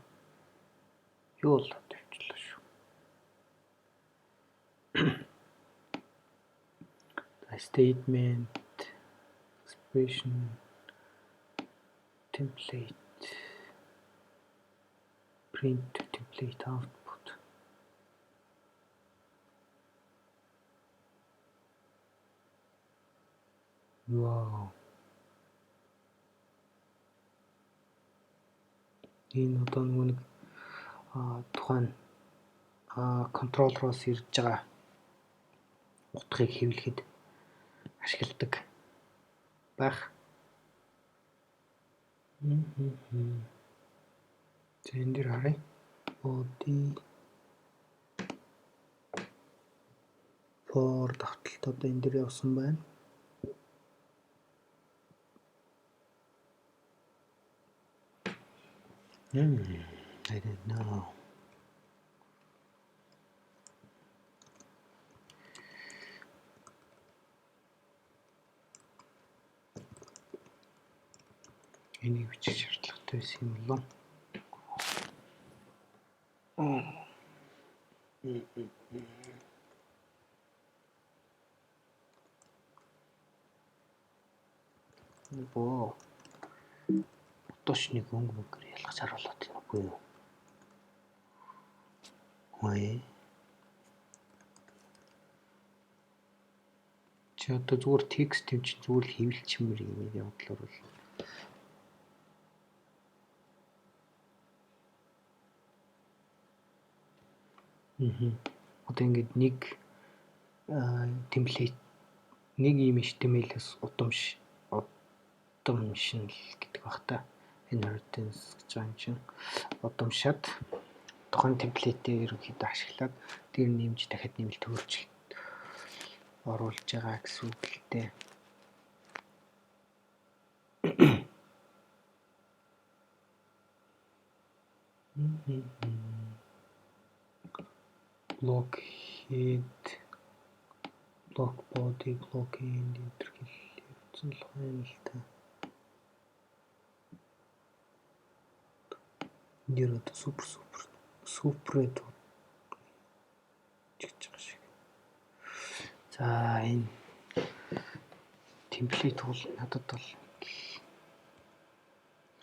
юу болоод тавьчлаа шүү. Statement, expression, template, print template output. Вау. Энэ одоо нөгөө нэг тухайн контроллероос ирж байгаа утгыг хэвлэхэд ашигладаг байх. За, энэ дээр харъя. Body for давталт одоо энэ дээр явсан байна. I don't know. Энийг бичих шаардлагатай байсан юм болов уу? Боо. Одоо ч нэг өнгө мөнгөөр ялгаж харуулад байна үгүй юу? Хөөе. Чи одоо зүгээр текст юм чинь зүгээр л хэвлэлчмэр юм явдлаар бол. Одоо ингээд нэг template, нэг ийм HTML-ээс удамш удамшин л гэдэг бах та. Inheritance гэж байгаа юм чинь удамшаад тухайн template-ийг ерөнхийдөө ашиглаад тэр нэмж дахиад нэмэлт өөрчлөлт оруулж байгаа гэсэн үг л дээ. Block head, block body, block end энэ төр гэл явцсан л байна л та. Энэ дэр одоо супер супер суперэд гэж байгаа шиг. За, энэ template бол надад бол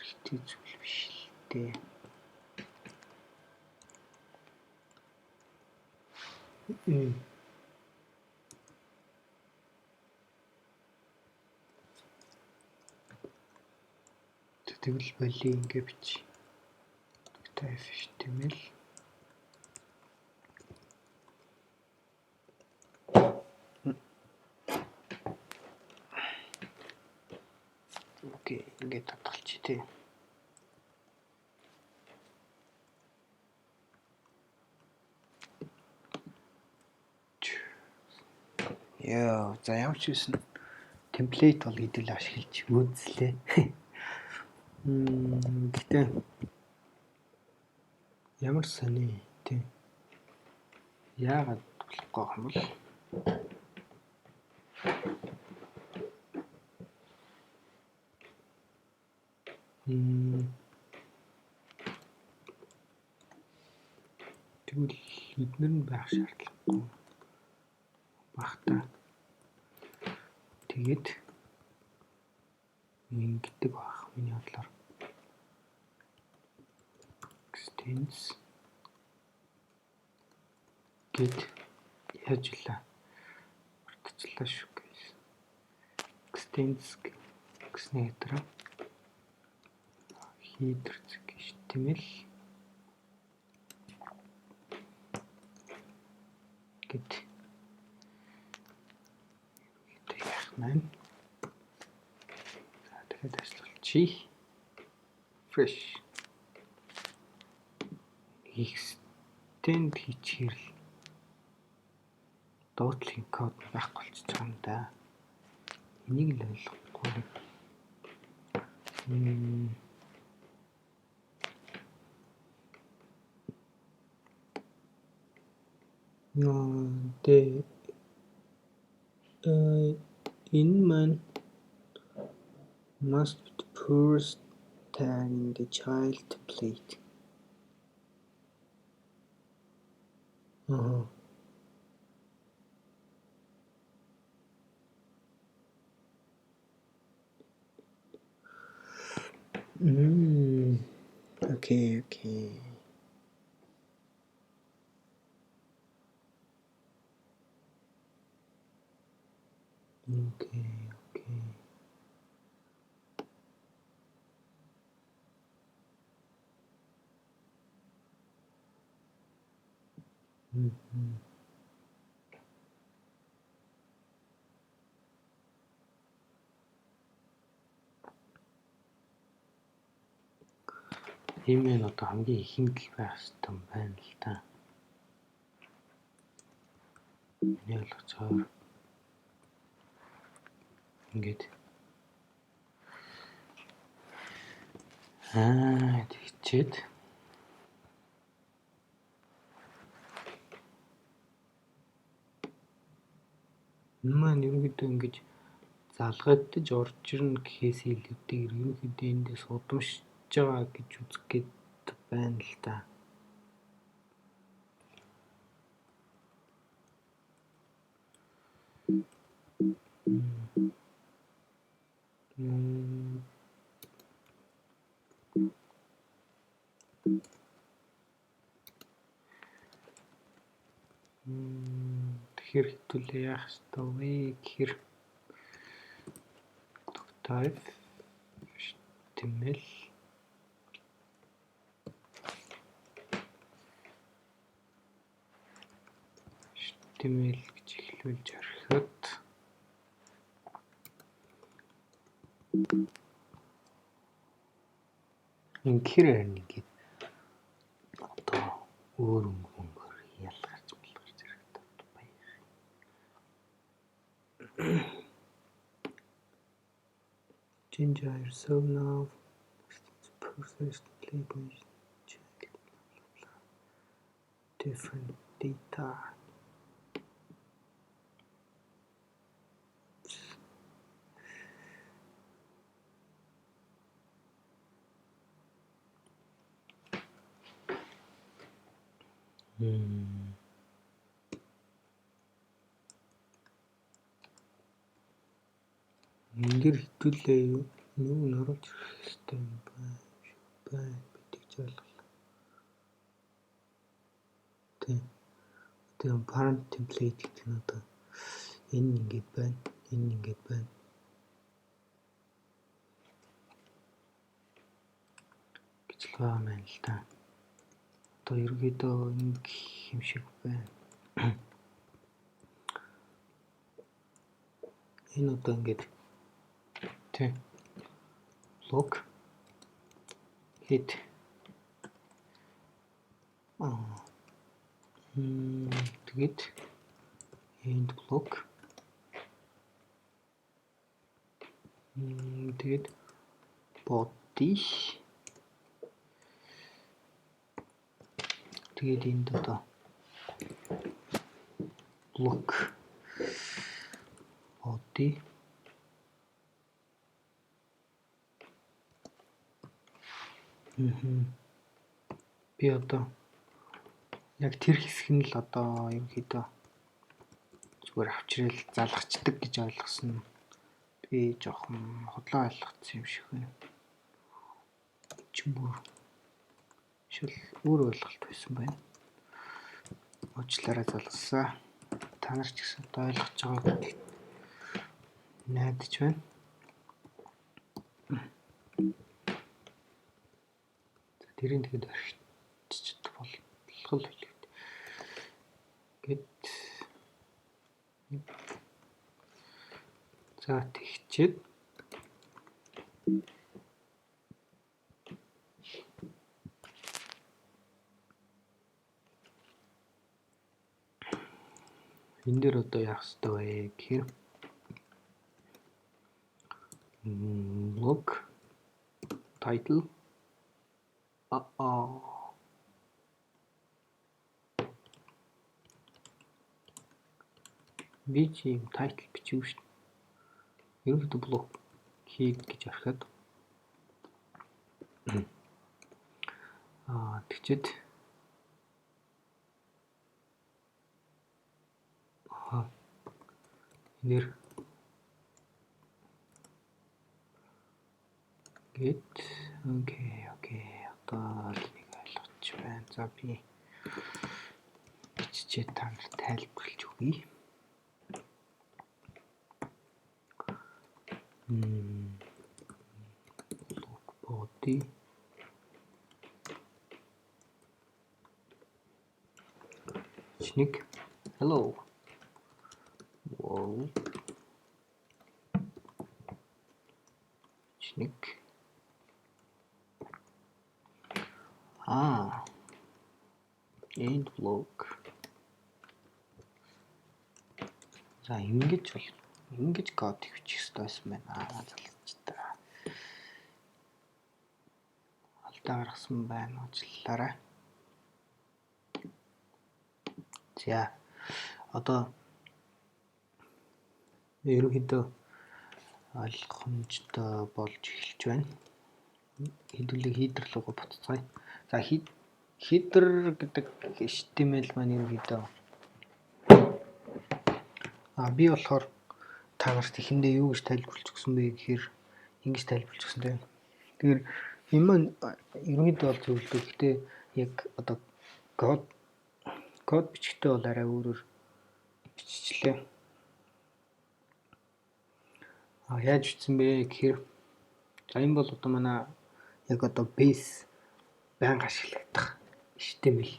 хэрэгтэй зүйл биш л дээ. Тэгвэл боли ингэ бич. Type HTML. Окей, ингээд тодголчих тий. Яа, за, ямар ч байсан template бол хэдүүл ашиглаж үзлээ. Гэтэ ямар сони тий. Яагаад болохгүй юм бол? Тэгвэл эднэр нь байх шаардлагагүй бах та. Тэгээд ингэдэг байх миний бодлоор. Extends гэд яаж илаа мартчихлаа шүү guys. Extends гэсний дараа header HTML гэд яах нь. За, дахиад ажиллуулчих. Fresh. Extend хийчихээр л дуудлын код байхгүй болчихж байгаа юм да. Энийг л ойлгохгүй. The энэ маань must be the first tag in the child template. Аа. Okay. Okay. Мм. Ийм нь одоо хамгийн ихэнд л байх ёстой юм байна л да. Миний ойлгоцоор ингээд тэгчээд энэ маань ерөнхийдөө ингэж залгагдаж орж ирнэ гэхээс илүүтэйгээр ерөнхийдөө эндээс удамшиж байгаа гэж үзэх гээд байна л да. Тэгэхээр хэдүүлээ яах ёстой вэ гэхээр doctype HTML HTML гэж эхлүүлж орхиод ингэхээр харин ингээд одоо өөр өнгө мөнгөөр ялгарч малгарч хэрэгтэй баях. Ginger so now processed plate different data. Энэ дээр хэдүүлээ юу нь оруулж ирэх ёстой юм байна байна би тэгж ойлголоо. Тийм. Тэгээ parent template гэдэг нь одоо энэ ингээд байна, энэ ингээд байна гэж л байгаа юм байна л да. Одоо ерөнхийдөө ингэх юм шиг байна. Энэ одоо ингээд тий block head тэгээд end block тэгээд body тэгээд энд одоо block body. Би одоо яг тэр хэсэг нь л одоо ерөнхийдөө зүгээр авчрал залгачдаг гэж ойлгосон. Би жоохон худлаа ойлгоцсон юм шиг байна. Чин бүр шил өөр ойлголт байсан байна. Уучлаарай залгасаа. Та нар ч гэсэн одоо ойлгож байгаа гэдэгт найдаж байна. За тэрийг тэгэд орхич болох л билээ. Гэт за тэгчээд энэ дээр одоо яах ёстой вэ гэхээр block title би чи юм title бичээгүй шүү дээ. Ерөнхийдөө block head гэж орхиод тэгчээд энээр гэт окей окей одоо л нэг ойлгоч байна. За би биччихээ та нарт тайлбарлаж өгье. Block body нэг hello world нэг end block. За ингэж бол ингэж код бичих ёстой байсан байна. Залгачтай. Алдаа гаргасан байна. Уучлаарай. За одоо ерөнхийдөө ойлгомжтой болж эхэлж байна. Хэдүүлээ header руугаа буцацгаая. За header гэдэг HTML маань ерөнхийдөө Би болохоор та нарт эхэндээ юу гэж тайлбарлаж өгсөн бэ гэхээр ингэж тайлбарлаж өгсөн тийм. Тэгэхээр энэ маань ерөнхийдөө бол зөвлөдөг. Гэхдээ яг одоо код бичихдээ бол арай өөрөөр биччихлээ. Яаж бичсэн бэ гэхээр за, энэ бол одоо манай яг одоо base байнга ашиглагдах HTML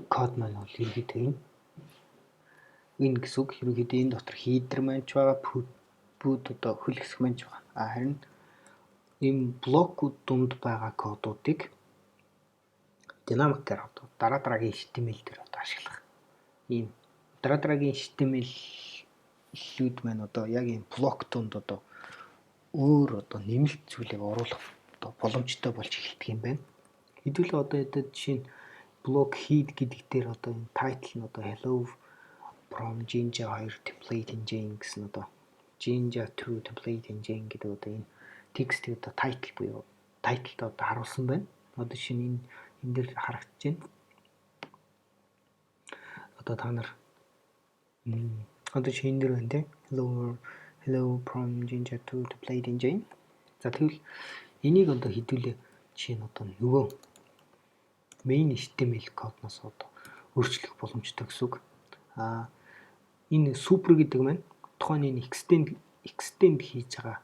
код маань бол ерөнхийдөө энэ гэсэн үг. Ерөнхийдөө энэ дотор header маань ч байгаа, бүгд одоо хөл хэсэг маань ч байгаа. Харин ийм блокууд дунд байгаа кодуудыг динамикээр одоо дараа дараагийн HTML дээр одоо ашиглах. Ийм дараа дараагийн HTML-үүд маань одоо яг ийм блок дунд одоо өөр одоо нэмэлт зүйлийг оруулах одоо боломжтой болж эхэлдэг юм байна. Хэдүүлээ одоо жишээ нь блок head гэдэг дээр одоо энэ title нь одоо hello from Jinja 2 template engine гэсэн, одоо Jinja 2 template engine гэдэг одоо энэ текстийг одоо title буюу title-д одоо харуулсан байна. Одоо жишээ нь энэ дээр харагдаж байна. Одоо та нар одоо жишээ энэ дээр байна те. Hello from Jinja 2 template engine. За, тэгвэл энийг одоо хэдүүлээ жишээ нь одоо нөгөө main HTML кодноос одоо өөрчлөх боломжтой гэсэн үг. Энэ super гэдэг маань тухайн энэ extend хийж байгаа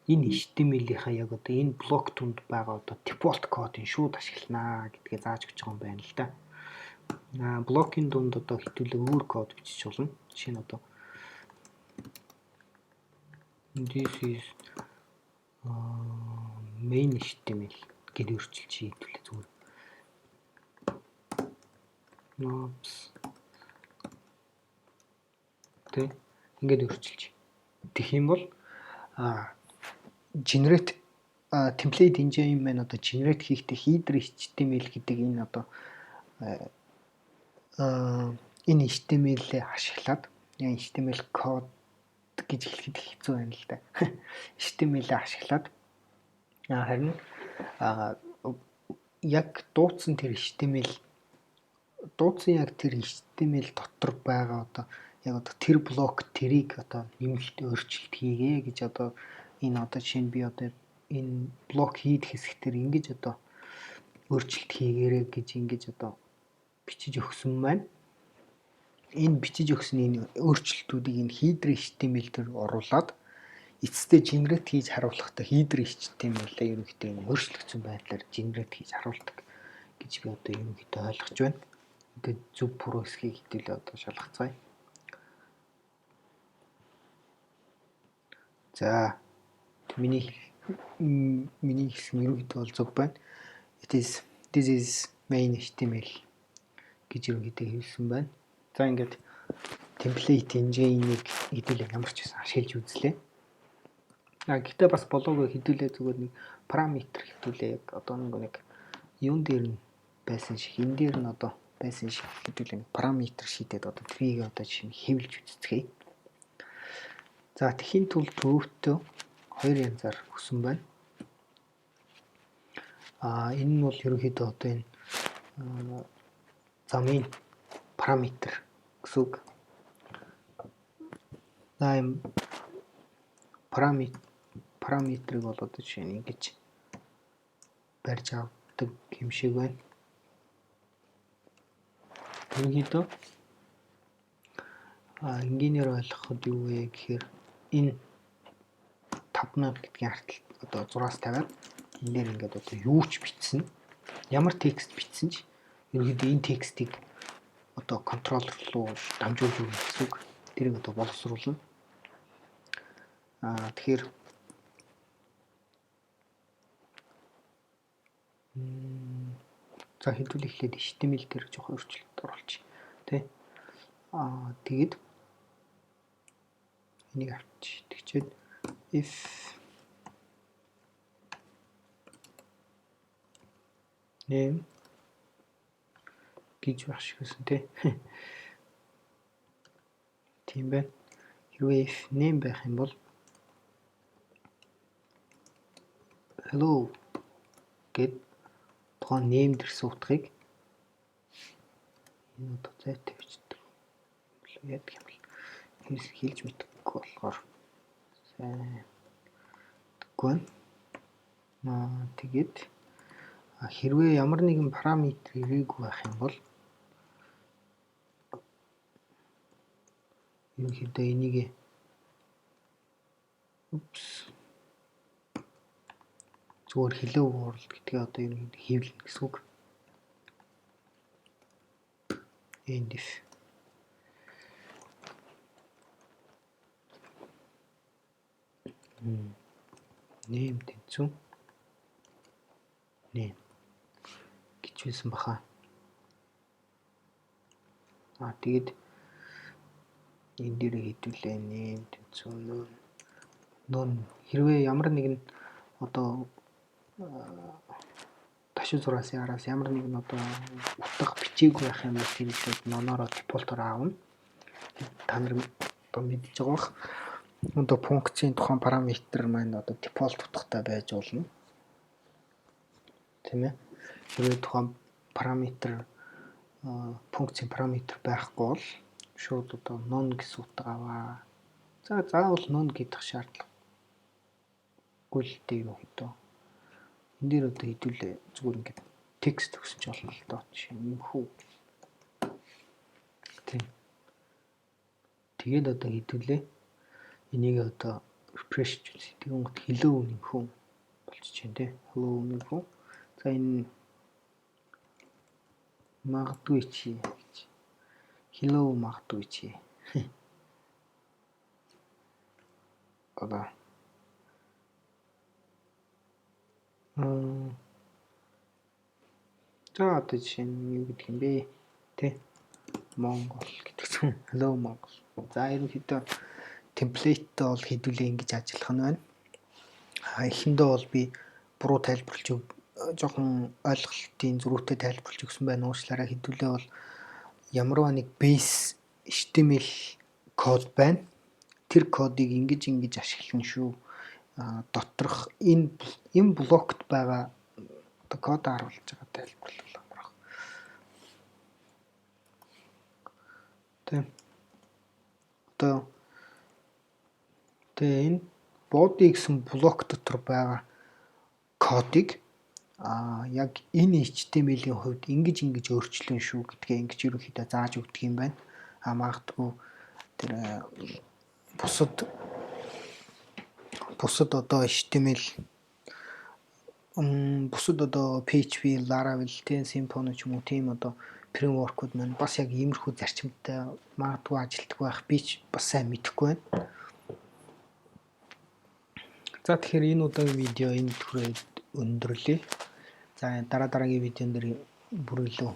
энэ HTML-ийнхаа яг одоо энэ блок тунд байгаа одоо default кодыг шууд ашигланаа гэдгээ зааж өгч байгаа юм байна л да. Блокийн дунд одоо хэдүүлээ өөр код бичиж болно. Жишээ нь одоо this is main HTML гэдээ өөрчилж хэдүүлээ зүгээр. Oops. Тэ, ингээд өөрчилж. Тэгэх юм бол generate template engine маань одоо generate хийхдээ header HTML гэдэг энэ одоо энэ HTML-ээ ашиглаад, HTML код гэж хэлэхэд хэцүү байна л да. HTML-ээ ашиглаад, харин яг дуудсан тэр HTML, дуудсан яг тэр HTML дотор байгаа одоо яг одоо тэр блок тэрийг одоо нэмэлт өөрчлөлт хийгээ гэж одоо энэ одоо жишээ нь би одоо энэ блок head хэсэг дээр ингэж одоо өөрчлөлт хийгээрэй гэж ингэж одоо бичиж өгсөн маань энэ бичиж өгсөн энэ өөрчлөлтүүдийг энэ header HTML дээр оруулаад эцэстээ generate хийж харуулахдаа header HTML-ээ ерөнхийдөө энэ өөрчлөгдсөн байдлаар generate хийж харуулдаг гэж би одоо ерөнхийдөө ойлгож байна. Тэгээд зөв буруу хэсгийг хэдүүлээ одоо шалгацгаая. За, миний хэлсэн ерөнхийдөө бол зөв байна. It is this is main HTML гэж ерөнхийдөө хэлсэн байна. За, ингээд template engine-ийг хэдүүлээ ямар ч байсан ашиглаж үзлээ. Гэхдээ бас болоогүй, хэдүүлээ зүгээр нэг параметр хэдүүлээ яг одоо нэг юун дээр нь байсан шиг, энэ дээр нь одоо байсан шиг хэдүүлээ нэг параметр шийдээд одоо тэрийг одоо жишээ нь хэвлэж үзцгээе. За, тэхийн тулд өвтөө хоёр янзаар өгсөн байна. Энэ нь бол ерөнхийдөө одоо энэ замын параметр гэсэн үг. За, энэ параметрыг бол одоо жишээ нь ингэж барьж авдаг юм шиг байна. Ерөнхийдөө энгийнээр ойлгоход юу вэ гэхээр энэ 5000 гэдгийн ард одоо зураас тавиад энэ дээр ингээд одоо юу ч бичсэн, ямар текст бичсэн ч ерөнхийдөө энэ текстийг одоо контроллер руу дамжуулж өгнө гэсэн үг. Тэрийг одоо боловсруулна. Тэгэхээр за, хэдүүл эхлээд HTML дээр жоохон өөрчлөлт оруулчих. Тэ. Тэгээд энийг авчи. Тэгчээд if name гэж байх шиг байсан тий. Тийм байна. Хэрвээ if name байх юм бол hello гэд тухайн name дэрсэн утгыг энэ одоо зайтай бичдэг. Яадаг юм бол Хэлж мэдэхгүй болохоор сайн мэдэхгүй байна. Тэгээд хэрвээ ямар нэгэн параметр ирээгүй байх юм бол ерөнхийдөө энийг зүгээр hello world гэдгээ одоо ерөнхийдөө хэвлэнэ гэсэн үг. End if. Name тэнцүү name гэж байсан баха. Тэгээд энэ дээр хэдүүлээ name тэнцүү none. Хэрвээ ямар нэгэн одоо ташуу зураасан араас ямар нэгэн одоо утга бичээгүй байх юм бол тэр шууд none-оороо default-оор аавна. Та нар одоо мэдж байгаа бах. Одоо функцийн тухайн параметр маань одоо default утгатай байж болно. Тийм ээ. Хэрвээ тухайн параметр функцийн параметр байхгүй бол шууд одоо none гэсэн утга аваа. За заавал none гэдэг шаардлагагүй л дээ ерөнхийдөө. Энэ дээр одоо хэдүүлээ зүгээр ингээд текст өгсөн ч болно л доо. Жишээ нь хүү. Тийм. Тэгээд одоо хэдүүлээ энийг одоо refresh үзье. Тэгэнгүүт hello нэмхүү болчих чинь тий. Hello нэмхүү. За энэ магадгүй чи гэж. Hello магадгүй чи. Одоо за одоо жишээ нь юу гэдэг юм бэ? Тэ. Монгол гэдэг чинь hello Монгол. За ерөнхийдөө template бол хэдүүлээ ингэж ажиллах нь байна. Эхэндээ бол би буруу тайлбарлаж жоохон ойлголтын зөрүүтэй тайлбарлаж өгсөн байна. Уучлаарай. Хэдүүлээ бол ямарваа нэг base HTML код байна. Тэр кодыг ингэж ингэж ашиглана шүү. Доторх энэ блокт байгаа одоо код харуулж байгаа тайлбарлал амарх. Тийм. Одоо тэгээ энэ body гэсэн блок дотор байгаа кодыг яг энэ HTML-ийн хувьд ингэж ингэж өөрчлөн шүү гэдгээ ингэж ерөнхийдөө зааж өгдөг юм байна. Магадгүй тэр бусад одоо HTML бусад одоо PHP, Laravel, тийм Symfony ч юм уу тийм одоо framework-ууд маань бас яг иймэрхүү зарчимтай магадгүй ажилтдаг байх би ч бас сайн мэдэхгүй байна. За тэгэхээр энэ удаагийн видео энэ түрээд өндөрлөе. За дараагийн видеон дээр бүр илүү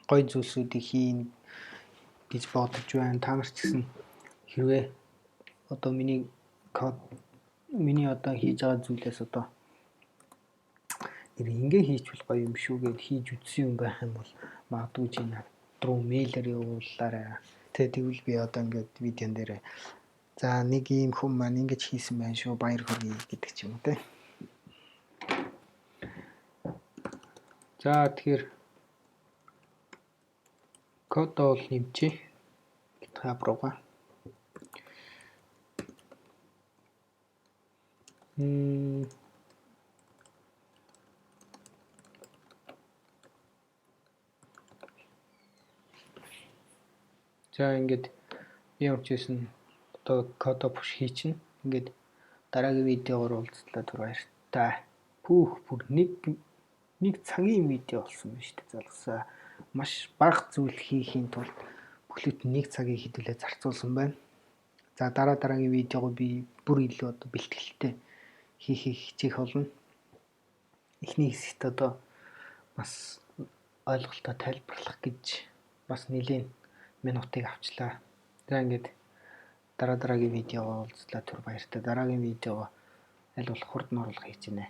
гоё зүйлсүүдийг хийн гэж бодож байна. Та нар ч гэсэн хэрвээ одоо миний код миний одоо хийж байгаа зүйлээс одоо нэр ингэ хийчихвэл гоё юм шүү гэд хийж үзсэн юм байх юм бол магадгүй чи над руу мэйлээр явуулаарай. Тэгвэл би одоо ингээд видеон дээр за нэг ийм хүн маань ингэж хийсэн байх шүү, баяр хүргэе гэдэг ч юм уу те. За тэгэхээр код бол нэмчихье. GitHub руугаа. За ингээд ямар ч байсан одоо кодо push хийчихнэ. Ингээд дараагийн видеогоор уулзлаа, түр баяртай. Пүүх бүр нэг цагийн видео болсон байна шүү дээ залгасаа. Маш бага зүйл хийхийн тулд бүхлөд нэг цагийг хэдүүлээ зарцуулсан байна. За дараагийн видеого би бүр илүү одоо бэлтгэлтэй хийхийг хичээх болно. Эхний хэсэгт одоо бас ойлголтоо тайлбарлах гэж бас нэлээн минутыг авчлаа. За ингээд дараагийн видеогоо уулзлаа, түр баяртай. Дараагийн видеого аль болох хурдан оруулах хичээнэ.